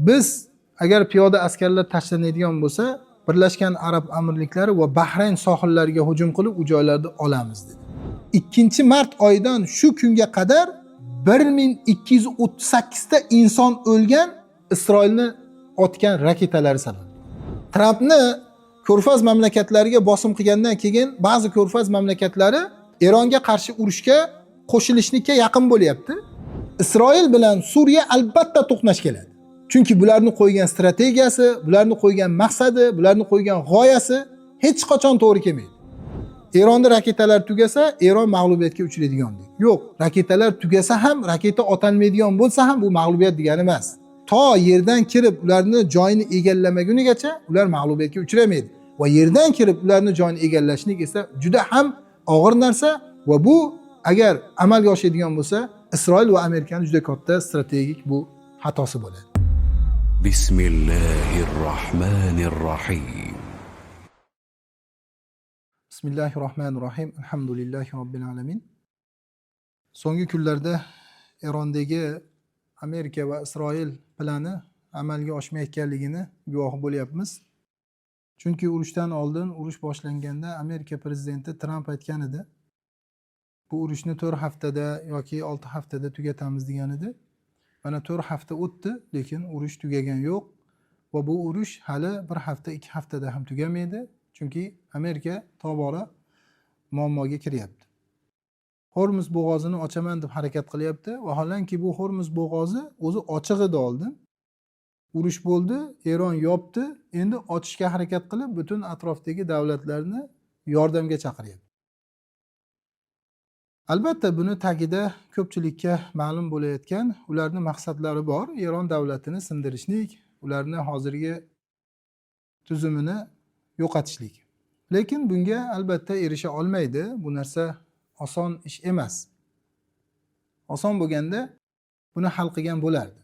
Biz agar piyoda askarlar tashlanadigan bo'lsa, Birlashgan Arab Amirliklari va Bahrayn sohillariga hujum qilib, u joylarni olamiz dedi. 2-mart oyidan shu kunga qadar 1238 ta inson o'lgan Isroilni otgan raketalari sababli. Trampni Ko'rfaz mamlakatlariga bosim qilgandan keyin ba'zi Ko'rfaz mamlakatlari Eronga qarshi urushga qo'shilishlikka yaqin bo'lyapti. Isroil bilan Suriya albatta to'qnash keladi. Chunki bularni qo'ygan strategiyasi, bularni qo'ygan maqsadi, bularni qo'ygan g'oyasi hech qachon to'g'ri kelmaydi. Eronda raketalar tugasa, Eron mag'lubiyatga uchraydigandek. Yo'q, raketalar tugasa ham, raketa otolmaydigan bo'lsa ham bu mag'lubiyat degani emas. To yerdan kirib ularni joyini egallamagunigacha ular mag'lubiyatga uchramaydi. Va yerdan kirib ularni joyini egallashlik esa juda ham og'ir narsa va bu agar amalga oshadigan bo'lsa, Isroil va Amerikani juda katta strategik bu xatosi bo'ladi. بسم الله الرحمن الرحيم. Bismillahirrohmanirrohim. Alhamdulillahi robbil alamin. So'nggi kunlarda Erondagi Amerika va Isroil plani amalga oshmayotganligini guvohi bo'lyapmiz. Chunki urushdan oldin, urush boshlanganda Amerika prezidenti Tramp aytgan edi. Bu urushni 4 haftada yoki 6 haftada tugatamiz degan edi. Mana 4 hafta o'tdi, lekin urush tugagan yo'q va bu urush hali bir hafta, 2 haftada ham tugamaydi. Chunki Amerika tobora muammoga kiryapti. Hormuz bo'g'ozini ochaman deb harakat qilyapti. Vaholanki bu Hormuz bo'g'ozi o'zi ochiq edi oldin. Urush bo'ldi, Eron yopdi. Endi ochishga harakat qilib, butun atrofdagi davlatlarni yordamga chaqiryapti. Albatta buni tagida ko'pchilikka ma'lum bo'layotgan ularni maqsadlari bor. Eron davlatini sindirishlik, ularni hozirgi tuzumini yo'qotishlik. Lekin bunga albatta erisha olmaydi. Bu narsa oson ish emas. Oson bo'lganda buni hal qilgan bo'lardi.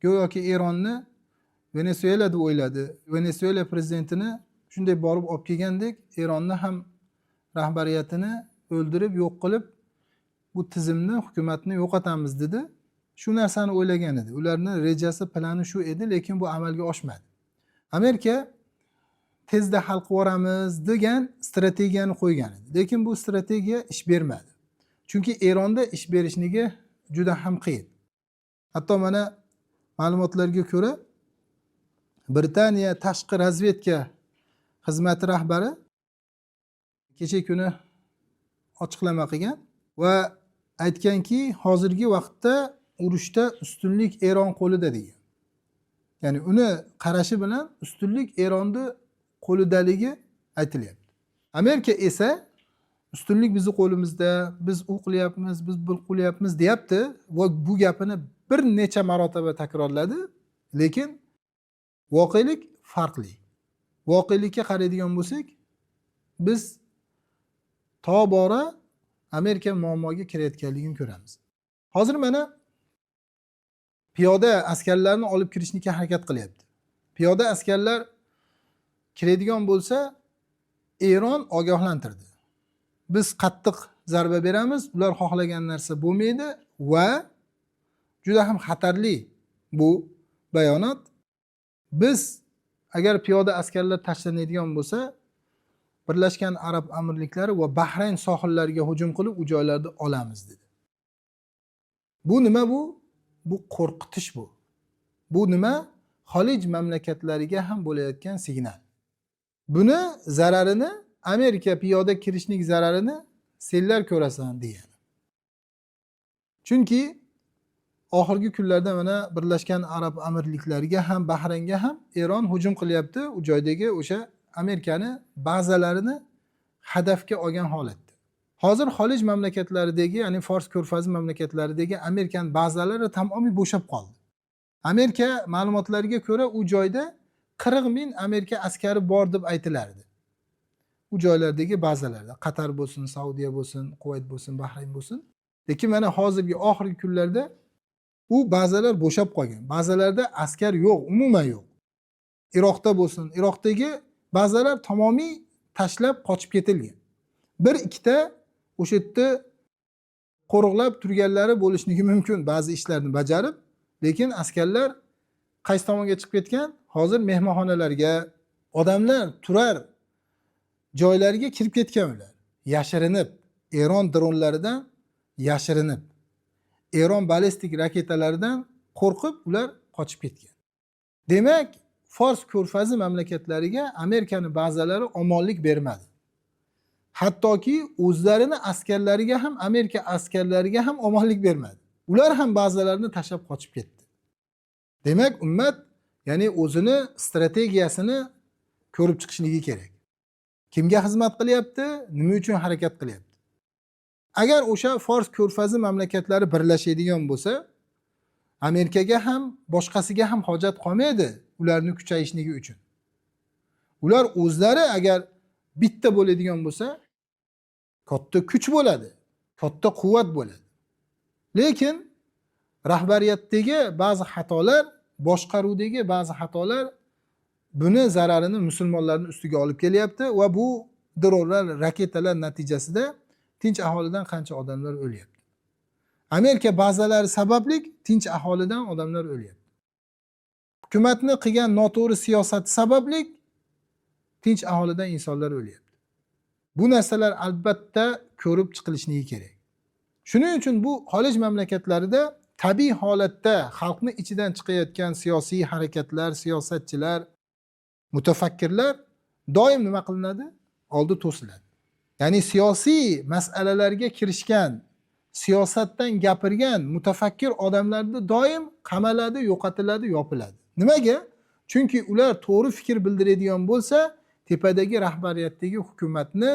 Go'yoki Eronni Venesuela deb o'yladi. Venesuela prezidentini shunday borib olib kelgandek, Eronni ham rahbariyatini o'ldirib, yo'q qilib, bu tizimni, hukumatni yo'qotamiz dedi. Shu narsani o'ylagan edi. Ularni rejasi, plani shu edi, lekin bu amalga oshmadi. Amerika tezda hal qilib yuboramiz degan strategiyani qo'ygan edi. Lekin bu strategiya ish bermadi. Chunki Eronda ish berishligi juda ham qiyin. Hatto mana ma'lumotlarga ko'ra Britaniya tashqi razvedka xizmati rahbari kecha kuni ochiqlama qilgan va aytganki, hozirgi vaqtda urushda ustunlik Eron qo'lida degan. Ya'ni uni qarashi bilan ustunlik Eronni qo'lidaligi aytilyapti. Amerika esa ustunlik bizni qo'limizda, biz u qilyapmiz, biz bu qilyapmiz deyapti va bu gapini bir necha marotaba takrorladi, lekin voqelik farqli. Voqelikka qaraydigan bo'lsak, biz tobora Amerika muammoga kirayotganligini ko'ramiz. Hozir mana piyoda askarlarni olib kirishga harakat qilyapti. Piyoda askarlar kiradigan bo'lsa, Eron ogohlantirdi. Biz qattiq zarba beramiz, ular xohlagan narsa bo'lmaydi va juda ham xatarli bu bayonot. Biz agar piyoda askarlar tashlanadigan bo'lsa, Birlashgan Arab Amirliklari va Bahrayn sohillariga hujum qilib, u joylarni olamiz dedi. Bu nima bu? Bu qo'rqitish bu. Bu nima? Xolij mamlakatlariga ham bo'layotgan signal. Buni zararini, Amerika piyoda kirishning zararini senlar ko'rasan degani. Chunki oxirgi kunlarda mana Birlashgan Arab Amirliklariga ham, Bahraynga ham Eron hujum qilyapti. U joydagi o'sha Amerikani bazalarini hadafga olgan holatda. Hozir Xolij mamlakatlaridagi, ya'ni Fors ko'rfazi mamlakatlaridagi Amerikan bazalari tamomiy bo'shab qoldi. Amerika ma'lumotlariga ko'ra u joyda 40 ming Amerika askari bor deb aytilardi. U joylardagi bazalarda, Qatar bo'lsin, Saudiya bo'lsin, Kuvayt bo'lsin, Bahrayn bo'lsin. Lekin mana hozirgi oxirgi kunlarda u bazalar bo'shab qolgan. Bazalarda askar yo'q, umuman yo'q. Iroqda bo'lsin, Iroqdagi bazalar tamomiy tashlab qochib ketilgan. Bir ikkita o'sha yerda qo'riqlab turganlari bo'lishligi mumkin ba'zi ishlarni bajarib, lekin askarlar Qaysi tomonga chiqib ketgan? Hozir mehmonxonalarga, odamlar turar joylarga kirib ketgan ular. Yashirinib, Eron dronlaridan yashirinib, Eron ballistik raketalaridan qo'rqib ular qochib ketgan. Demak, Fors ko'rfazi mamlakatlariga Amerikani bazalari omonlik bermadi. Hattoki o'zlarini askarlariga ham, Amerika askarlariga ham omonlik bermadi. Ular ham bazalarini tashlab qochib ketdi. Demak, ummat ya'ni o'zini strategiyasini ko'rib chiqishligi kerak. Kimga xizmat qilyapti, nima uchun harakat qilyapti? Agar o'sha Fors ko'rfazi mamlakatlari birlashadigan bo'lsa, Amerikaga ham, boshqasiga ham hojat qolmaydi ularni kuchayishligi uchun. Ular o'zlari agar bitta bo'ladigan bo'lsa, katta kuch bo'ladi, katta quvvat bo'ladi. Lekin rahbariyatdagi ba'zi xatolar, boshqaruvdagi ba'zi xatolar buni zararini musulmonlarning ustiga olib kelyapti va bu dronlar, raketalar natijasida tinch aholidan qancha odamlar o'lyapti. Amerika bazalari sababli tinch aholidan odamlar o'lyapti. Hukumatni qilgan noto'g'ri siyosati sababli tinch aholidan insonlar o'lyapti. Bu narsalar albatta ko'rib chiqilishligi kerak. Shuning uchun bu xorij mamlakatlarida tabiiy holatda xalqni ichidan chiqayotgan siyosiy harakatlar, siyosatchilar, mutafakkirlar doim nima qilinadi? Oldi to'siladi. Ya'ni siyosiy masalalarga kirishgan, siyosatdan gapirgan mutafakkir odamlarni doim qamaladi, yo'qotiladi, yopiladi. Nimaga? Chunki ular to'g'ri fikr bildiradigan bo'lsa, tepadagi rahbariyatdagi hukumatni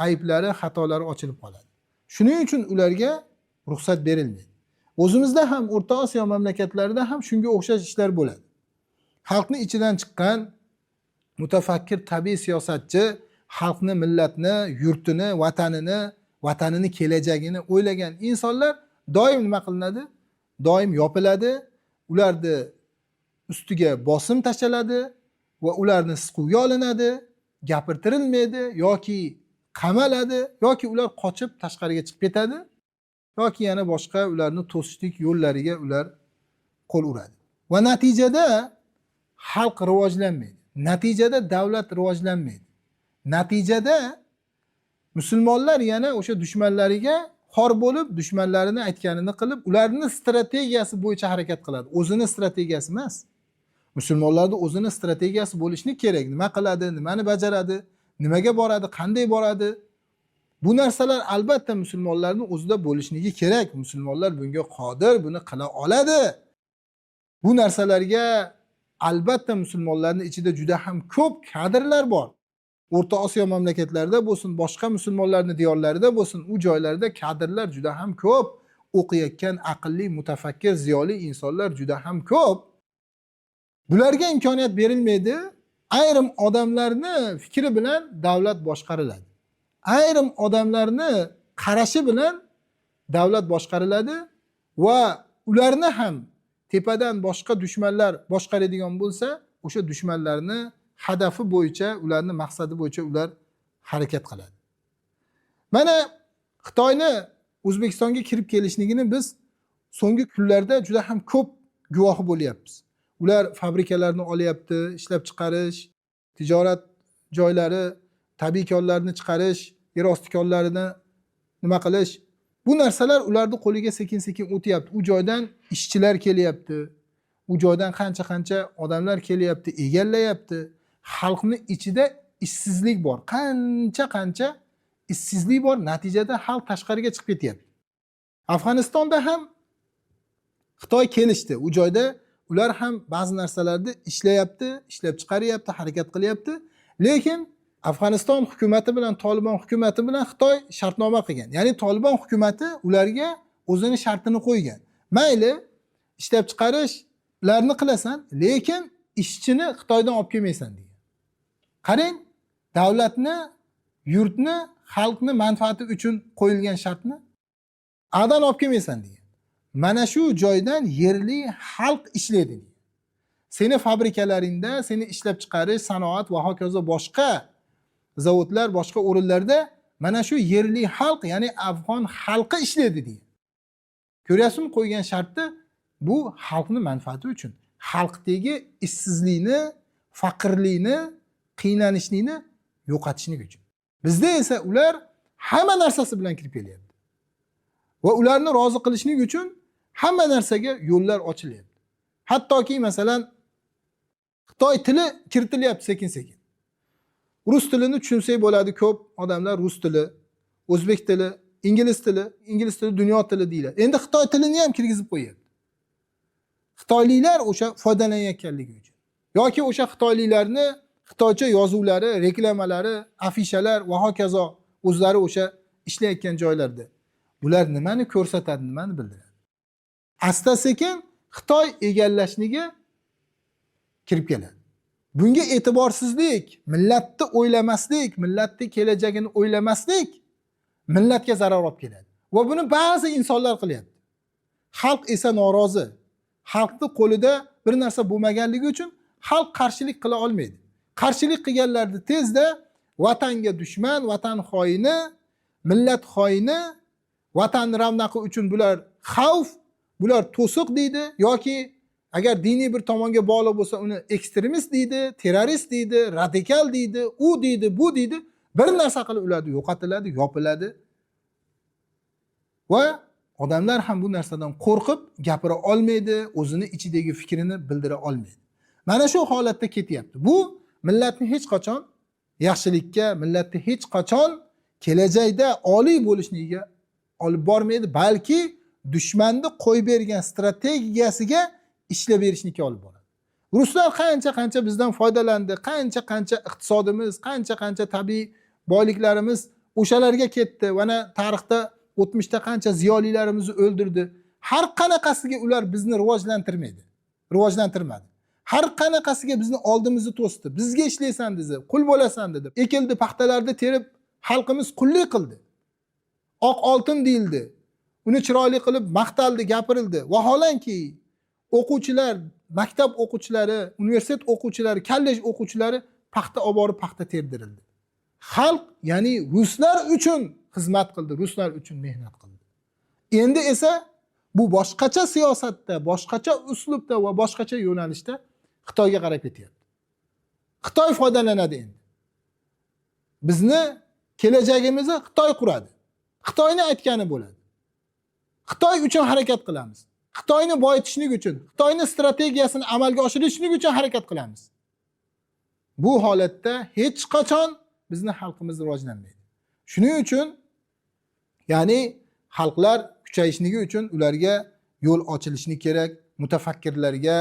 ayblari, xatolari ochilib qoladi. Shuning uchun ularga ruxsat berilmaydi. O'zimizda ham, O'rta Osiyo mamlakatlarida ham shunga o'xshash ishlar bo'ladi. Xalqni ichidan chiqqan mutafakkir tabiiy siyosatchi xalqni, millatni, yurtini, vatanini kelajagini o'ylagan insonlar doim nima qilinadi? Doim yopiladi, ularni ustiga bosim tashlanadi va ularni siquvga olinadi, gapirtirilmaydi yoki qamaladi yoki ular qochib tashqariga chiqib ketadi yoki yana boshqa ularni to'sishlik yo'llariga ular qo'l uradi. Va natijada xalq rivojlanmaydi. Natijada davlat rivojlanmaydi. Natijada musulmonlar yana o'sha dushmanlariga xor bo'lib, dushmanlarini aytganini qilib, ularni strategiyasi bo'yicha harakat qiladi. O'zini strategiyasi emas. Musulmonlarning o'zini strategiyasi bo'lishi kerak. Nima qiladi, nimani bajaradi, nimaga boradi, qanday boradi? Bu narsalar albatta musulmonlarning o'zida bo'lishligi kerak. Musulmonlar bunga qodir, buni qila oladi. Bu narsalarga albatta musulmonlarning ichida juda ham ko'p kadrlar bor. O'rta Osiyo mamlakatlarida bo'lsin, boshqa musulmonlarning diyorlarida bo'lsin, u joylarda kadrlar juda ham ko'p. O'qiyotgan aqlli, mutafakkir, ziyoli insonlar juda ham ko'p. Bularga imkoniyat berilmaydi. Ayrim odamlarni fikri bilan davlat boshqariladi. Ayrim odamlarni qarashi bilan davlat boshqariladi va ularni ham tepadan boshqa dushmanlar boshqaradigan bo'lsa, o'sha dushmanlarni hadafi bo'yicha, ularni maqsadi bo'yicha ular harakat qiladi. Mana Xitoyni O'zbekistonga kirib kelishligini biz so'nggi kunlarda juda ham ko'p guvohi bo'lyapmiz. Ular fabrikalarni olyapti, ishlab chiqarish, tijorat joylari, tabiiy konlarni chiqarish, yer osti konlarini nima qilish, bu narsalar ularni qo'liga sekin-sekin o'tyapti. U joydan ishchilar kelyapti. U joydan qancha-qancha odamlar kelyapti, egallayapti. Xalqni ichida ishsizlik bor. Qancha-qancha ishsizlik bor, natijada xalq tashqariga chiqib ketyapti. Afg'onistonda ham Xitoy kelishdi. U joyda ular ham ba'zi narsalarni ishlayapti, ishlab chiqaryapti, harakat qilyapti. Lekin Afg'oniston hukumati bilan Tolibon hukumati bilan Xitoy shartnoma qilgan. Ya'ni Tolibon hukumati ularga o'zini shartini qo'ygan. Mayli, ishlab chiqarishlarni qilasan, lekin ishchini Xitoydan olib kelmaysan degan. Qarang, davlatni, yurtni, xalqni manfaati uchun qo'yilgan shartni adan olib kelmaysan degan. Mana shu joydan yerli xalq ishlaydi degan. Seni fabrikalaringda, seni ishlab chiqarish, sanoat va hokazo boshqa zavodlar, boshqa o'rinlarda mana shu yerli xalq, ya'ni afg'on xalqi ishlaydi degan. Ko'ryapsizmi qo'ygan shartni? Bu xalqni manfaati uchun. Xalqdagi ishsizlikni, faqirlikni, qiynalishlikni yo'qotishlik uchun. Bizda esa ular hamma narsasi bilan kirib kelyapti. Va ularni rozi qilishlik uchun hamma narsaga yo'llar ochilyapti. Hattoki masalan Xitoy tili kiritilyapti sekin-sekin. Rus tilini tushunsak bo'ladi, ko'p odamlar rus tili, o'zbek tili, ingliz tili, ingliz tili dunyo tili deyiladi. Endi Xitoy tilini ham kirgizib qo'yyapti. Xitoyliklar o'sha foydalanayotganligi uchun yoki o'sha xitoyliklarni xitoycha yozuvlari, reklamalari, afishalar va hokazo o'zlari o'sha ishlayotgan joylarda. Bular nimani ko'rsatadi, nimani bildiradi? Asta-sekin Xitoy egallashligi kirib keladi. Bunga e'tiborsizlik, millatni o'ylamaslik, millatning kelajagini o'ylamaslik millatga zarar olib keladi. Va buni ba'zi insonlar qilyapti. Xalq esa norozi. Xalqning qo'lida bir narsa bo'lmaganligi uchun xalq qarshilik qila olmaydi. Qarshilik qilganlarni tezda vatanga dushman, vatan xoini, millat xoini, vatan ravnaqi uchun bular xavf, bular to'siq deydi yoki agar diniy bir tomonga bog'liq bo'lsa uni ekstremist deydi, terrorist deydi, radikal deydi, u deydi, bu deydi. Bir narsa qilib ularni yo'qotiladi, yopiladi. Va odamlar ham bu narsadan qo'rqib gapira olmaydi, o'zini ichidagi fikrini bildira olmaydi. Mana shu holatda ketyapti. Bu millatni hech qachon yaxshilikka, millatni hech qachon kelajakda oliy bo'lishligiga olib bormaydi, balki dushmanni qo'yib bergan strategiyasiga ishlab berishlikka olib boradi. Ruslar qancha-qancha bizdan foydalandi, qancha-qancha iqtisodimiz, qancha-qancha tabiiy boyliklarimiz o'shalarga ketdi. Mana tarixda o'tmishda qancha ziyolilarimizni o'ldirdi. Har qanaqasiga ular bizni rivojlantirmaydi. Rivojlantirmadi. Har qanaqasiga bizni oldimizni to'sdi. Bizga ishlaysan dedi, qul bo'lasan dedi. Ekildi, paxtalarni terib xalqimiz qullik qildi. Oq oltin deyildi. Uni chiroyli qilib maqtaldi, gapirildi. Vaholanki o'quvchilar, maktab o'quvchilari, universitet o'quvchilari, kollej o'quvchilari paxta olib borib paxta terdirildi. Xalq, ya'ni ruslar uchun xizmat qildi, ruslar uchun mehnat qildi. Endi esa bu boshqacha siyosatda, boshqacha uslubda va boshqacha yo'nalishda Xitoyga qarab ketyapti. Xitoy foydalanadi endi. Bizni kelajagimizni Xitoy quradi. Xitoyni aytgani bo'ladi. Xitoy uchun harakat qilamiz. Xitoyni boyitishlik uchun, Xitoyni strategiyasini amalga oshirishlik uchun harakat qilamiz. Bu holatda hech qachon bizni xalqimiz rivojlanmaydi. Shuning uchun, ya'ni xalqlar kuchayishligi uchun ularga yo'l ochilishi kerak, mutafakkirlarga,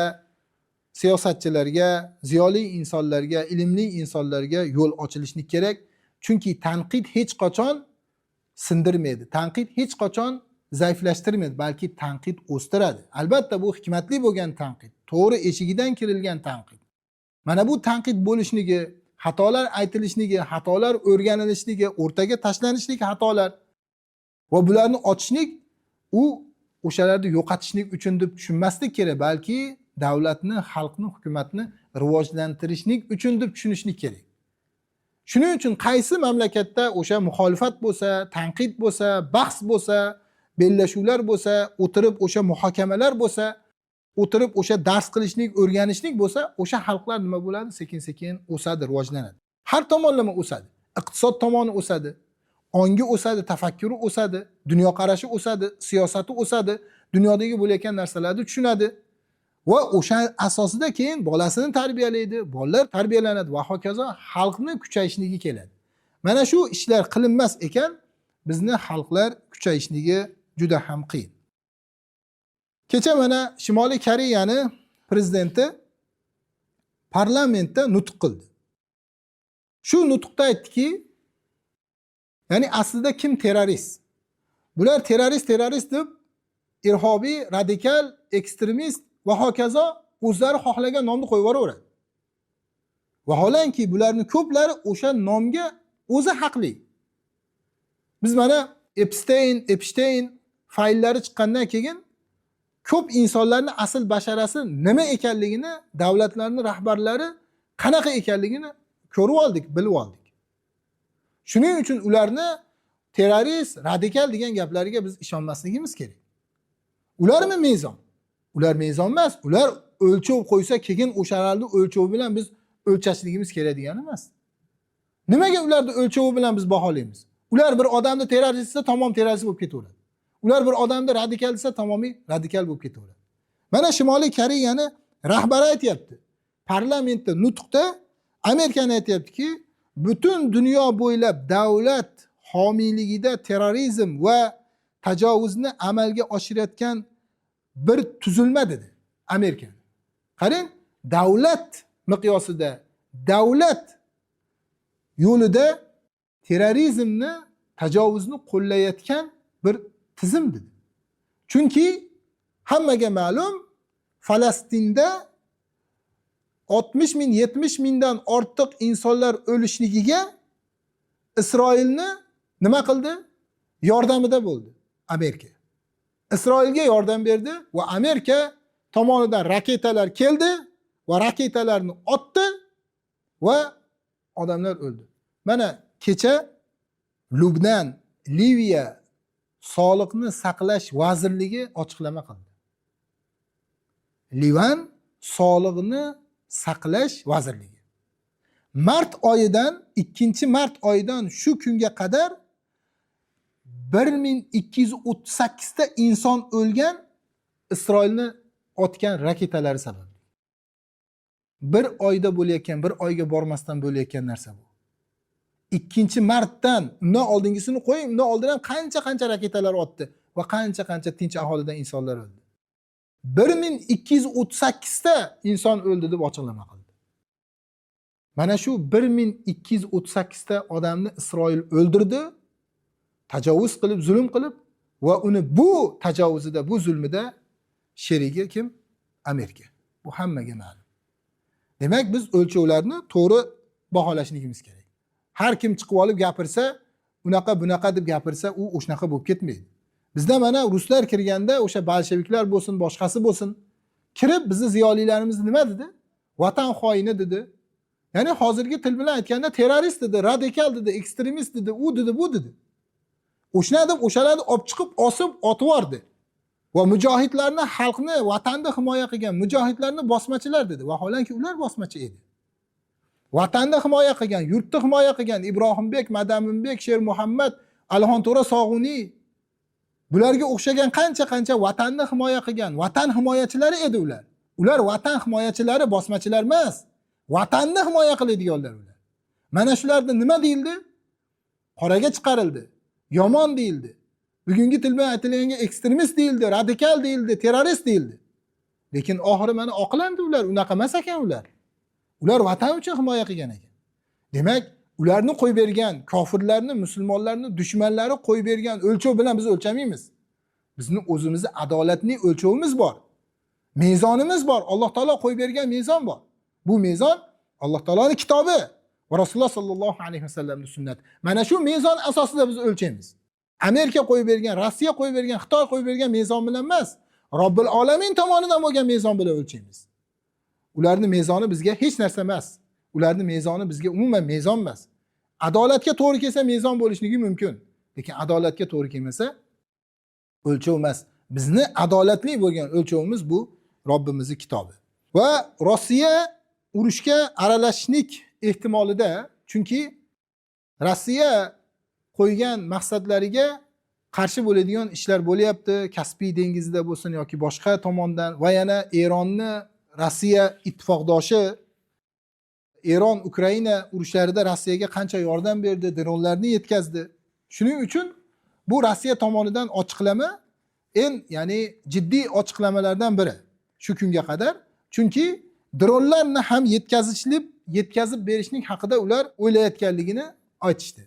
siyosatchilarga, ziyoli insonlarga, ilmli insonlarga yo'l ochilishi kerak. Chunki tanqid hech qachon sindirmaydi. Tanqid hech qachon zaiflashtirmaydi, balki tanqid o'stiradi. Albatta bu hikmatli bo'lgan tanqid, to'g'ri eshigidan kirilgan tanqid. Mana bu tanqid bo'lishligi, xatolar aytilishligi, xatolar o'rganilishligi, o'rtaga tashlanishligi xatolar va bularni ochishlik u o'shalarni yo'qotishlik uchun deb tushunmaslik kerak, balki davlatni, xalqni, hukumatni rivojlantirishlik uchun deb tushunishlik kerak. Shuning uchun qaysi mamlakatda o'sha muxolifat bo'lsa, tanqid bo'lsa, bahs bo'lsa, bellashuvlar bo'lsa, o'tirib o'sha muhokamalar bo'lsa, o'tirib o'sha dars qilishlik, o'rganishlik bo'lsa, o'sha xalqlar nima bo'ladi? Sekin-sekin o'sadi, rivojlanadi. Har tomonlama o'sadi. Iqtisod tomoni o'sadi, ongi o'sadi, tafakkuri o'sadi, dunyoqarashi o'sadi, siyosati o'sadi, dunyodagi bo'layotgan narsalarni tushunadi va o'sha asosida keyin bolasini tarbiyalaydi, bolalar tarbiyalanadi va hokazo xalqni kuchayishligi keladi. Mana shu ishlar qilinmas ekan, bizni xalqlar kuchayishligi juda ham qiyin. Kecha mana Shimoliy Koreyani prezidenti parlamentda nutq qildi. Shu nutqda aytdiki, ya'ni aslida kim terrorist? Bular terrorist, terrorist deb irhobiy, radikal, ekstremist va hokazo o'zlari xohlagan nomni qo'yib yuboraveradi. Vaholanki bularning ko'plari o'sha nomga o'zi haqli. Biz mana Epstein fayllari chiqqandan keyin ko'p insonlarning asl basharasi nima ekanligini, davlatlarning rahbarlari qanaqa ekanligini ko'rib oldik, bilib oldik. Shuning uchun ularni terrorist, radikal degan gaplariga biz ishonmasligimiz kerak. Ularmi mezon? Ular mezon emas, ular o'lchov qo'ysa, keyin o'shalarni o'lchovi bilan biz o'lchashligimiz kerak degani emas. Nimaga ularni o'lchovi bilan biz baholaymiz? Ular bir odamni terrorist desa, tamom terrorist bo'lib ketaveradi. Ular bir odamni radikal desa, tamomiy radikal bo'lib ketaveradi. Mana Shimoliy Koreyani rahbari aytyapti. Parlamentda nutqda Amerikani aytyaptiki, butun dunyo bo'ylab davlat homiyligida terrorizm va tajovuzni amalga oshirayotgan bir tuzilma dedi Amerika. Qarang, davlat miqyosida, davlat yo'lida terrorizmni, tajovuzni qo'llayotgan bir tizim dedi. Chunki hammaga ma'lum, Falastinda 60 ming, 70 mingdan ortiq insonlar o'lishligiga Isroilni nima qildi? Yordamida bo'ldi Amerika. Isroilga yordam berdi va Amerika tomonidan raketalar keldi va raketalarni otdi va odamlar o'ldi. Mana kecha Lubnan, Liviya sog'liqni saqlash vazirligi ochiqlama qildi. Livan sog'liqni saqlash vazirligi mart oyidan, 2 mart oyidan shu kunga qadar 1238 ta inson o'lgan Isroilni otgan raketalari sababli. Bir oyda bo'layotgan, bir oyga bormasdan bo'layotgan narsa bu. 2 martdan, undan oldingisini qo'ying, undan oldin ham qancha qancha raketalar otdi va qancha qancha tinch aholidan insonlar o'ldi. 1238 ta inson o'ldi deb ochiqlama qildi. Mana shu 1238 ta odamni Isroil o'ldirdi, tajovuz qilib, zulm qilib va uni bu tajovuzida, bu zulmida sherigi kim? Amerika. Bu hammaga ma'lum. Demak, biz o'lchovlarni to'g'ri baholashligimiz kerak. Har kim chiqib olib gapirsa, unaqa bunaqa deb gapirsa, u o'shanaqa bo'lib ketmaydi. Bizda mana ruslar kirganda, o'sha bolsheviklar bo'lsin, boshqasi bo'lsin, kirib bizni ziyolilarimiz nima dedi? Vatan xoini dedi. Ya'ni hozirgi til bilan aytganda terrorist dedi, radikal dedi, ekstremist dedi, u dedi, bu dedi. O'shana deb o'shalarni olib chiqib osib otib yubordi. Va mujohidlarni, xalqni, vatanni himoya qilgan mujohidlarni bosmachilar dedi. Vaholanki ular bosmachi edi. Vatanni himoya qilgan, yurtni himoya qilgan Ibrohimbek, Madaminbek, Sher Muhammad, Alixonto'ra Sog'uniy, bularga o'xshagan qancha qancha vatanni himoya qilgan vatan himoyachilari edi ular. Ular vatan himoyachilari, bosmachilar emas. Vatanni himoya qiladiganlar ular. Mana shularni nima deyildi? Qoraga chiqarildi. Yomon deyildi. Bugungi til bilan aytilganga ekstremist deyildi, radikal deyildi, terrorist deyildi. Lekin oxiri mana oqlandi ular, unaqa emas ekan ular. Ular vatan uchun himoya qilgan ekan. Demak, ularni qo'yib bergan kofirlarni, musulmonlarni dushmanlari qo'yib bergan o'lchov bilan biz o'lchamaymiz. Bizni o'zimizni adolatli o'lchovimiz bor. Mezonimiz bor. Alloh taolo qo'yib bergan mezon bor. Bu mezon Alloh taoloning kitobi va Rasululloh sollallohu alayhi vasallamning sunnati. Mana shu mezon asosida biz o'lchaymiz. Amerika qo'yib bergan, Rossiya qo'yib bergan, Xitoy qo'yib bergan mezon bilan emas, Robbil olamin tomonidan bo'lgan mezon bilan o'lchaymiz. Ularning mezoni bizga hech narsa emas. Ularning mezoni bizga umuman mezon emas. Adolatga to'g'ri kelsa mezon bo'lishligi mumkin. Lekin adolatga to'g'ri kelmasa o'lchov emas. Bizni adolatli bo'lgan o'lchovimiz bu Robbimizning kitobi. Va Rossiya urushga aralashishlik ehtimolida, chunki Rossiya qo'ygan maqsadlariga qarshi bo'ladigan ishlar bo'lyapti. Kaspiy dengizida bo'lsin yoki boshqa tomondan va yana Eronni Rossiya ittifoqdoshi Eron Ukraina urushlarida Rossiyaga qancha yordam berdi, dronlarni yetkazdi. Shuning uchun bu Rossiya tomonidan ochiqlama eng, ya'ni jiddiy ochiqlamalardan biri shu kunga qadar. Chunki dronlarni ham yetkazib berishning haqida ular o'ylayotganligini aytishdi.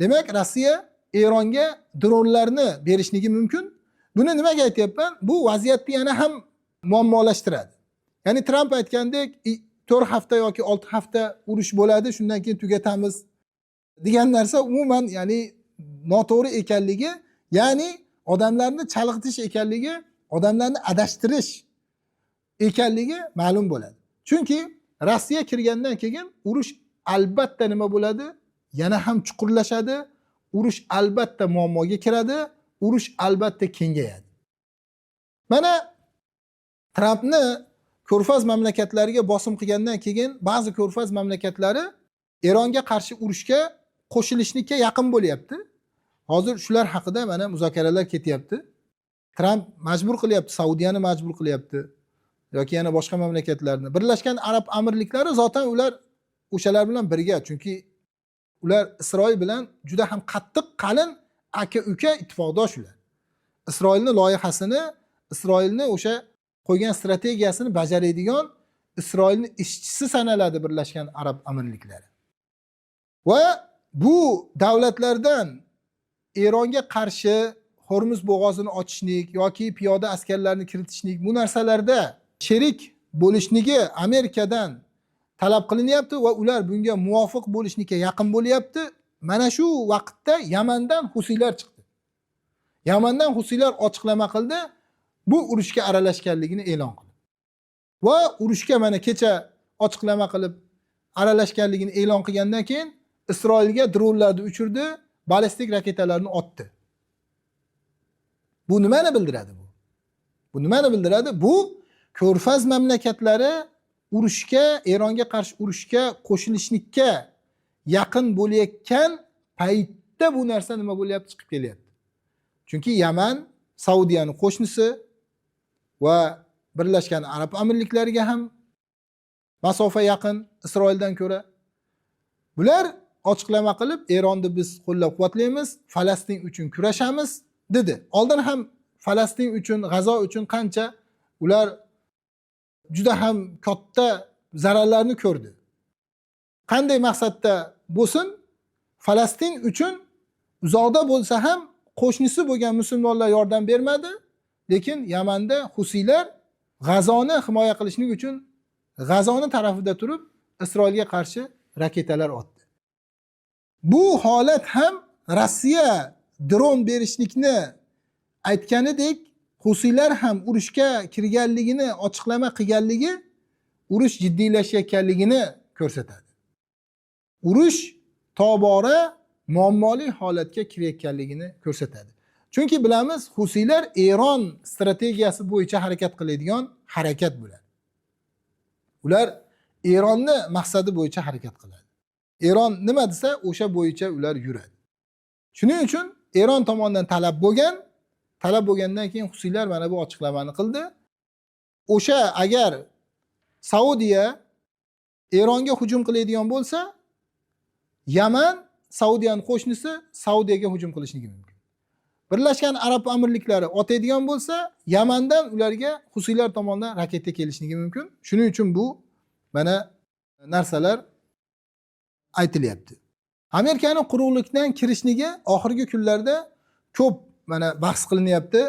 Demak, Rossiya Eronga dronlarni berishligi mumkin. Buni nimaga aytyapman? Bu vaziyatni yana ham muammolashtiradi. Ya'ni Tramp aytgandek, 4 hafta yoki 6 hafta urush bo'ladi, shundan keyin tugatamiz degan narsa umuman, ya'ni noto'g'ri ekanligi, ya'ni odamlarni chalg'itish ekanligi, odamlarni adashtirish ekanligi ma'lum bo'ladi. Chunki Rossiya kirgandan keyin urush albatta nima bo'ladi? Yana ham chuqurlashadi. Urush albatta muammoga kiradi, urush albatta kengayadi. Mana Trampni Ko'rfaz mamlakatlariga bosim qilgandan keyin ba'zi ko'rfaz mamlakatlari Eronga qarshi urushga qo'shilishlikka yaqin bo'lyapti. Hozir shular haqida mana muzokaralar ketyapti. Tramp majbur qilyapti, Saudiyani majbur qilyapti yoki yana boshqa mamlakatlarni. Birlashgan Arab Amirliklari zotan ular o'shalar bilan birga, chunki ular Isroil bilan juda ham qattiq, qalin aka-uka ittifoqdosh ular. Isroilni loyihasini, Isroilni o'sha qo'ygan strategiyasini bajaradigan Isroilni ishchisi sanaladi Birlashgan Arab Amirliklari. Va bu davlatlardan Eronga qarshi Hormuz bo'g'ozini ochishlik yoki piyoda askarlarni kiritishlik, bu narsalarda sherik bo'lishligi Amerikadan talab qilinyapti va ular bunga muvofiq bo'lishlikka yaqin bo'lyapti. Mana shu vaqtda Yamandan husiylar chiqdi. Yamandan husiylar ochiqlama qildi, bu urushga aralashganligini e'lon qildi. Va urushga mana kecha ochiqlama qilib aralashganligini e'lon qilgandan keyin Isroilga dronlarni uchirdi, ballistik raketalarni otdi. Bu nimani bildiradi bu? Bu nimani bildiradi? Bu ko'rfaz mamlakatlari urushga, Eronga qarshi urushga qo'shilishlikka yaqin bo'layotgan paytda bu narsa nima bo'lyapti, chiqib kelyapti. Chunki Yaman Saudiyaning qo'shnisi va Birlashgan Arab Amirliklariga ham masofa yaqin Isroildan ko'ra. Bular ochiqlama qilib Eronni biz qo'llab-quvvatlaymiz, Falastin uchun kurashamiz dedi. Oldin ham Falastin uchun, G'azo uchun qancha ular juda ham katta zararlarni ko'rdi. Qanday maqsadda bo'lsin, Falastin uchun uzoqda bo'lsa ham qo'shnisi bo'lgan musulmonlar yordam bermadi, lekin Yamanda husiylar G'azoni himoya qilishlik uchun G'azoni tarafida turib Isroilga qarshi raketalar otdi. Bu holat ham Rossiya dron berishlikni aytganidek husiylar ham urushga kirganligini ochiqlama qilganligi urush jiddiylashayotganligini ko'rsatadi. Urush tobora muammoli holatga kirayotganligini ko'rsatadi. Chunki bilamiz, husiylar Eron strategiyasi bo'yicha harakat qiladigan harakat bo'ladi. Ular Eronni maqsadi bo'yicha harakat qiladi. Eron nima desa o'sha bo'yicha ular yuradi. Shuning uchun Eron tomonidan talab bo'lgan, talab bo'lgandan keyin husiylar mana bu ochiqlamani qildi. O'sha agar Saudiya Eronga hujum qiladigan bo'lsa, Yaman Saudiyaning qo'shnisi Saudiyaga hujum qilishligi mumkin. Birlashgan Arab Amirliklari otadigan bo'lsa, Yamandan ularga husiylar tomonidan raketa kelishligi mumkin. Shuning uchun bu mana narsalar aytilyapti. Amerikaning quruqlikdan kirishligi oxirgi kunlarda ko'p mana bahs qilinyapti.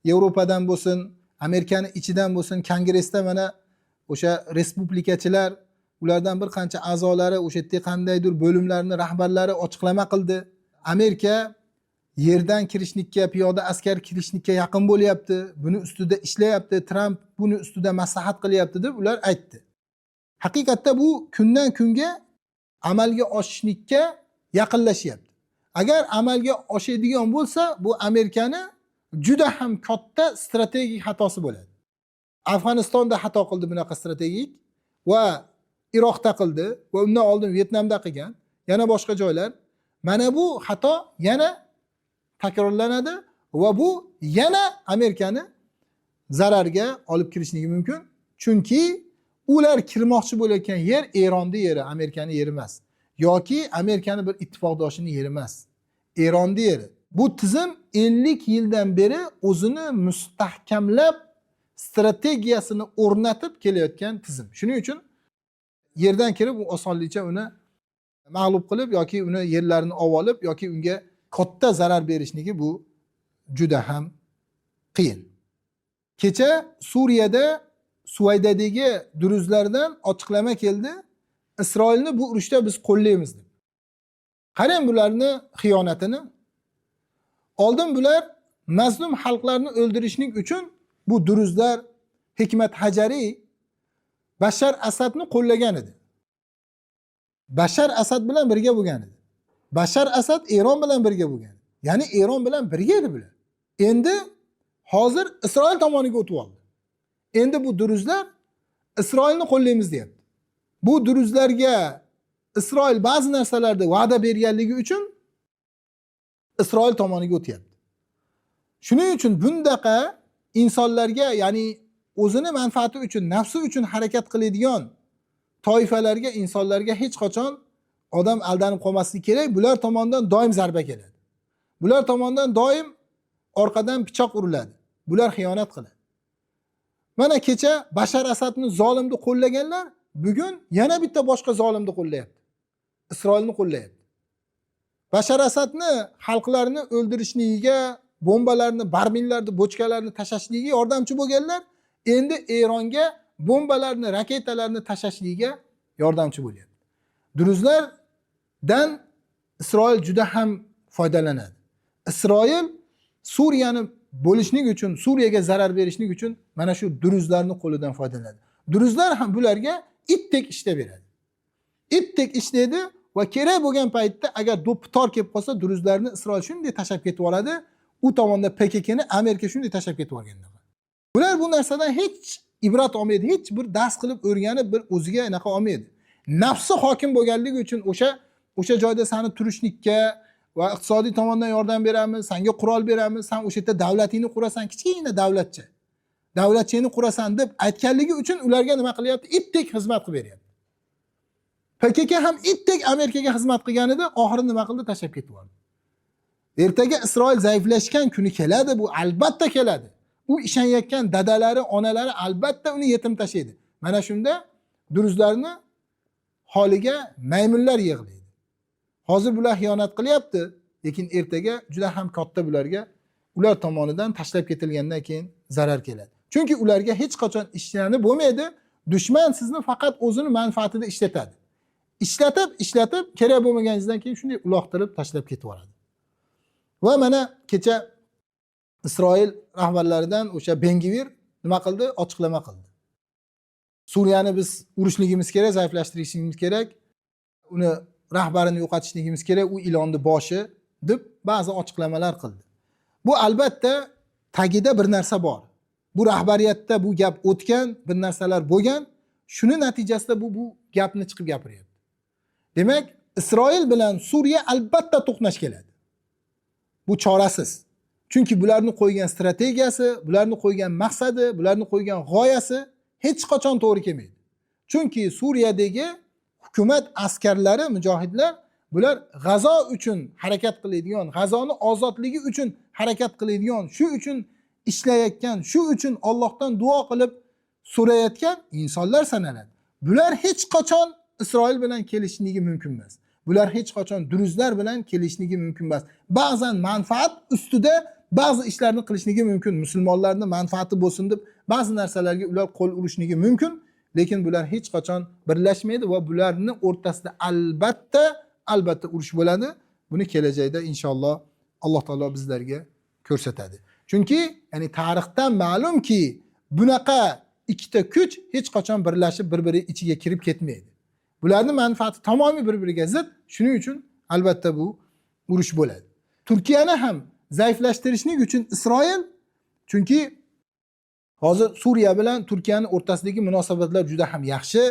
Yevropadan bo'lsin, Amerikaning ichidan bo'lsin, Kongressda mana o'sha respublikachilar, ulardan bir qancha a'zolari, o'sha yerda qandaydir bo'limlarning rahbarlari ochiqlama qildi. Amerika yerdan kirishlikka, piyoda askar kirishlikka yaqin bo'lyapti, buni ustida ishlayapti, Tramp buni ustida maslahat qilyapti deb ular aytdi. Haqiqatda bu kundan kunga amalga oshishlikka yaqinlashyapti. Agar amalga oshadigan bo'lsa, bu Amerikani juda ham katta strategik xatosi bo'ladi. Afg'onistonda xato qildi bunaqa strategik va Iroqda qildi va undan oldin Vyetnamda qilgan, yana boshqa joylar. Mana bu xato yana takrorlanadi va bu yana Amerikani zararga olib kirishligi mumkin. Chunki ular kirmoqchi bo'layotgan yer Eronni yeri, Amerikani yeri emas. Yoki Amerikani bir ittifoqdoshining yeri emas. Eronni yeri. Bu tizim 50 yildan beri o'zini mustahkamlab, strategiyasini o'rnatib kelayotgan tizim. Shuning uchun yerdan kirib u osonlikcha uni mag'lub qilib yoki uni yerlarini olib olib yoki unga katta zarar berishligi bu juda ham qiyin. Kecha Suriyada Suvaydadagi duruzlardan ochiqlama keldi. Isroilni bu urushda biz qo'llaymiz deb. Qarang bularni xiyonatini. Oldin bular mazlum xalqlarni o'ldirishlik uchun bu duruzlar Hikmat Hajariy Bashar Asadni qo'llagan edi. Bashar Asad bilan birga bo'lgan edi. Bashar Asad Eron bilan birga bo'lgan. Ya'ni Eron bilan birga edi bular. Endi hozir Isroil tomoniga o'tib oldi. Endi bu duruzlar Isroilni qo'llaymiz deyapti. Bu druzlarga Isroil ba'zi narsalarda va'da berganligi uchun Isroil tomoniga o'tyapti. Shuning uchun bundaqa insonlarga, ya'ni o'zini manfaati uchun, nafsi uchun harakat qiladigan toifalarga, insonlarga hech qachon odam aldanib qolmasligi kerak. Bular tomonidan doim zarba keladi. Bular tomonidan doim orqadan pichoq uriladi. Bular xiyonat qiladi. Mana kecha Bashar Asadni zolimni qo'llaganlar bugun yana bitta boshqa zolimni qo'llayapti. Isroilni qo'llayapti. Bashar Asadni xalqlarni o'ldirishligiga, bombalarni, barmillarni, bochkalarni tashlashligiga yordamchi bo'lganlar endi Eronga bombalarni, raketalarni tashlashligiga yordamchi bo'lyapti. Druzlardan Isroil juda ham foydalanadi. Isroil Suriyani bo'lishlik uchun, Suriyaga zarar berishlik uchun mana shu druzlarni qo'lidan foydalanadi. Druzlar ham bularga itdek ishlab beradi. Itdek ishlaydi va kerak bo'lgan paytda agar do'ppi tor kelib qolsa, druzlarni Isroil shunday tashlab ketib yuboradi. U tomonda PKKni Amerika shunday tashlab ketib yuborgan. Bular bu narsadan hech ibrat olmaydi, hech bir dars qilib o'rganib bir o'ziga anaqa olmaydi. Nafsi hokim bo'lganligi uchun o'sha joyda seni turishlikka va iqtisodiy tomondan yordam beramiz, senga qurol beramiz, sen o'sha yerda davlatingni qurasan, kichkina davlatcha. Davlatchani qurasan deb aytganligi uchun ularga nima qilyapti? Itdek xizmat qilib beryapti. PKK ham itdek Amerikaga xizmat qilganida oxiri nima qildi? Tashlab ketib yubordi. Ertaga Isroil zaiflashgan kuni keladi, bu albatta keladi. U ishonayotgan dadalari, onalari albatta uni yetim tashlaydi. Mana shunda druzlarni holiga maymunlar yig'laydi. Hozir bular xiyonat qilyapti, lekin ertaga juda ham katta bularga ular tomonidan tashlab ketilgandan keyin zarar keladi. Chunki ularga hech qachon ishlanib bo'lmaydi. Dushman sizni faqat o'zini manfaatida ishlatadi. Ishlatib, ishlatib kerak bo'lmaganingizdan keyin shunday uloqtirib tashlab ketib yuboradi. Va mana kecha Isroil rahbarlaridan o'sha Ben-Gvir nima qildi? Ochiqlama qildi. Suriyani biz urushligimiz kerak, zaiflashtirishimiz kerak. Uni rahbarini yo'qotishligimiz kerak, u ilonni boshi deb ba'zi ochiqlamalar qildi. Bu albatta tagida bir narsa bor. Bu rahbariyatda bu gap o'tgan, bir narsalar bo'lgan. Shuni natijasida bu gapni chiqib gapiryapti. Demak, Isroil bilan Suriya albatta to'qnash keladi. Bu chorasiz. Chunki bularni qo'ygan strategiyasi, bularni qo'ygan maqsadi, bularni qo'ygan g'oyasi hech qachon to'g'ri kelmaydi. Chunki Suriyadagi hukumat askarlari, mujohidlar bular G'azo uchun harakat qiladigan, G'azoni ozodligi uchun harakat qiladigan, shu uchun ishlayotgan, shu uchun Allohdan duo qilib so'rayotgan insonlar sanaladi. Bular hech qachon Isroil bilan kelishishligi mumkin emas. Bular hech qachon druzlar bilan kelishishligi mumkin emas. Ba'zan manfaat ustida ba'zi ishlarni qilishligi mumkin. Musulmonlarning manfaati bo'lsin deb ba'zi narsalarga ular qo'l urishligi mumkin, lekin bular hech qachon birlashmaydi va bularning o'rtasida albatta urush bo'ladi. Buni kelajakda inshaalloh Alloh taolo bizlarga ko'rsatadi. Chunki ya'ni tarixdan ma'lumki, bunaqa ikkita kuch hech qachon birlashib bir-biri ichiga kirib ketmaydi. Bularning manfaati tamomiy bir-biriga zid. Shuning uchun albatta bu urush bo'ladi. Turkiyani ham zaiflashtirishlik uchun Isroil, chunki hozir Suriya bilan Turkiyaning o'rtasidagi munosabatlar juda ham yaxshi.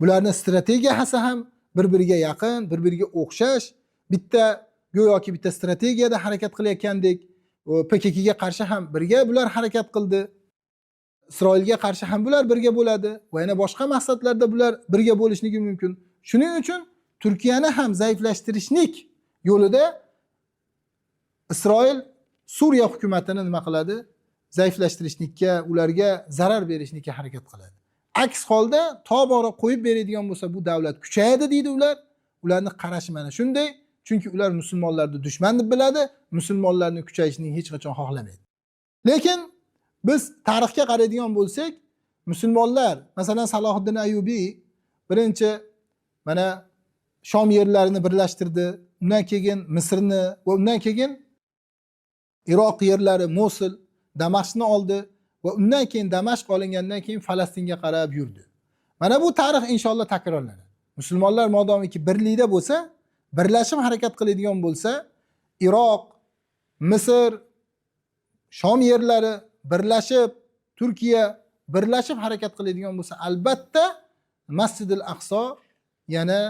Bularning strategiyasi ham bir-biriga yaqin, bir-biriga o'xshash. Bitta go'yoki bitta strategiyada harakat qilayotgandek, PKKga qarshi ham birga bular harakat qildi. Isroilga qarshi ham bular birga bo'ladi va yana boshqa maqsadlarda bular birga bo'lishligi mumkin. Shuning uchun Turkiyani ham zaiflashtirishlik yo'lida Isroil Suriya hukumatini nima qiladi? Zaiflashtirishlikka, ularga zarar berishlikka harakat qiladi. Aks holda tobora qo'yib beradigan bo'lsa, bu davlat kuchayadi deydi ular. Ularning qarashi mana shunday. Chunki ular musulmonlarni dushman deb biladi, musulmonlarning kuchayishini hech qachon xohlamaydi. Lekin biz tarixga qaraydigan bo'lsak, musulmonlar, masalan, Salohiddin Ayyubiy birinchi mana Shom yerlarini birlashtirdi, undan keyin Misrni va undan keyin Iroq yerlari, Mosul, Damashqni oldi va undan keyin Damashq olingandan keyin Falastinga qarab yurdi. Mana bu tarix inshaalloh takrorlanadi. Musulmonlar modomiki birlikda bo'lsa, birlashib harakat qiladigan bo'lsa, Iroq, Misr, Shom yerlari birlashib, Turkiya birlashib harakat qiladigan bo'lsa, albatta Masjidil Aqso yana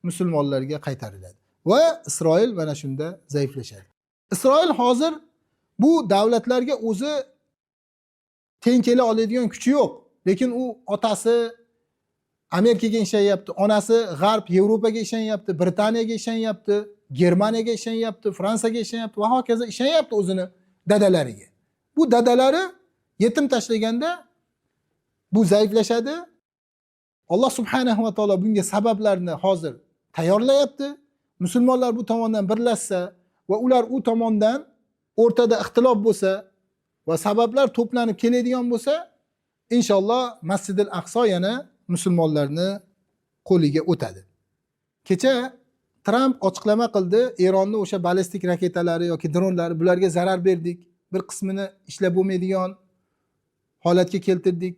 musulmonlarga qaytariladi va Isroil mana shunda zaiflashadi. Isroil hozir bu davlatlarga o'zi teng kela oladigan kuchi yo'q, lekin u otasi Amerikaga ishonyapti, onasi G'arb, Yevropaga ishonyapti, Britaniyaga ishonyapti, Germaniyaga ishonyapti, Fransiyaga ishonyapti va hokazo ishonyapti o'zini dadalariga. Bu dadalari yetim tashlaganda bu zaiflashadi. Alloh subhanahu va taolo bunga sabablarni hozir tayyorlayapti. Musulmonlar bu tomondan birlashsa va ular u tomondan o'rtada ixtilof bo'lsa va sabablar to'planib keladigan bo'lsa, inshaalloh Masjidil Aqso yana musulmonlarni qo'liga o'tadi. Kecha Tramp ochiqlama qildi, Eronni o'sha ballistik raketalari yoki dronlari, bularga zarar berdik, bir qismini ishlab bo'lmaydigan holatga keltirdik.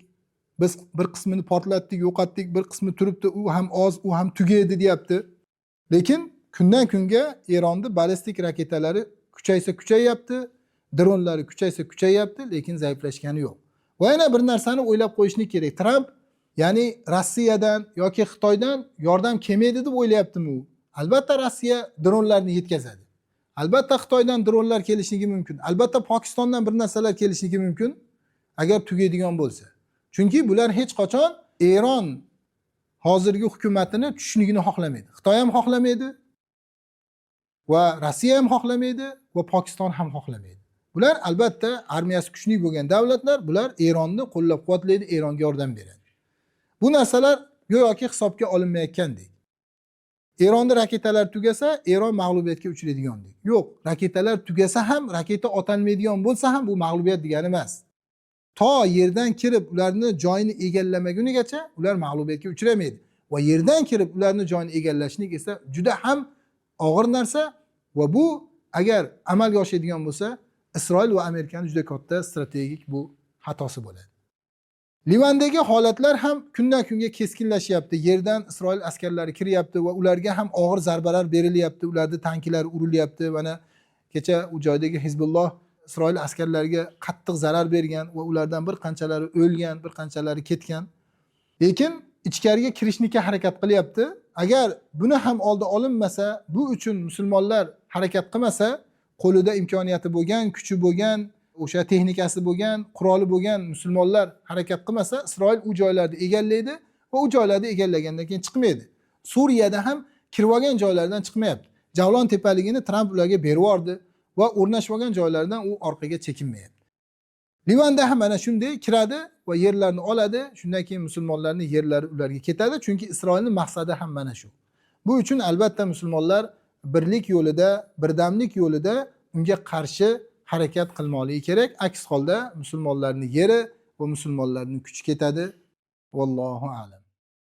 Biz bir qismini portlatdik, yo'qotdik, bir qismi turibdi, u ham oz, u ham tugaydi deyapti. Lekin kundan kunga Eronni ballistik raketalari kuchaysa kuchayyapti, dronlari kuchaysa kuchayyapti, lekin zaiflashgani yo'q. Va yana bir narsani o'ylab qo'yishlik kerak. Tramp, ya'ni Rossiyadan yoki Xitoydan yordam kelmaydi deb o'ylayaptimi u? Albatta Rossiya dronlarni yetkazadi. Albatta Xitoydan dronlar kelishligi mumkin. Albatta Pokistondan bir narsalar kelishligi mumkin agar tugaydigan bo'lsa. Chunki bular hech qachon Eron hozirgi hukumatini tushishligini xohlamaydi. Xitoy ham xohlamaydi va Rossiya ham xohlamaydi va Pokiston ham xohlamaydi. Bular albatta armiyasi kuchli bo'lgan davlatlar, bular Eronni qo'llab-quvvatlaydi, Eronga yordam beradi. Bu narsalar go'yoki hisobga olinmayotgandek. Eronda raketalar tugasa, Eron mag'lubiyatga uchraydigandek. Yo'q, raketalar tugasa ham, raketa otolmaydigan bo'lsa ham bu mag'lubiyat degani emas. To yerdan kirib ularni joyini egallamagunigacha ular mag'lubiyatga uchramaydi. Va yerdan kirib ularni joyini egallashlik esa juda ham og'ir narsa va bu agar amalga oshadigan bo'lsa, Isroil va Amerikani juda katta strategik bu xatosi bo'ladi. Livandagi holatlar ham kundan kunga keskinlashyapti. Yerdan Isroil askarlari kiryapti va ularga ham og'ir zarbalar berilyapti. Ularni tankilari urilyapti. Mana kecha u joydagi Hizbulloh Isroil askarlariga qattiq zarar bergan va ulardan bir qanchalari o'lgan, bir qanchalari ketgan. Lekin ichkariga kirishlikka harakat qilyapti. Agar buni ham oldi olinmasa, bu uchun musulmonlar harakat qilmasa, qo'lida imkoniyati bo'lgan, kuchi bo'lgan, o'sha texnikasi bo'lgan, quroli bo'lgan musulmonlar harakat qilmasa, Isroil u joylarni egallaydi va u joylarni egallagandan keyin chiqmaydi. Suriyada ham kirib olgan joylardan chiqmayapti. Javlon tepaligini Tramp ularga berib yubordi va o'rnashib olgan joylardan u orqaga chekinmayapti. Livanda ham mana shunday kiradi va yerlarni oladi. Shundan keyin musulmonlarning yerlari ularga ketadi, chunki Isroilning maqsadi ham mana shu. Bu uchun albatta musulmonlar birlik yo'lida, birdamlik yo'lida unga qarshi harakat qilmoqligi kerak. Aks holda musulmonlarning yeri va musulmonlarning kuchi ketadi. Vallohu a'lam.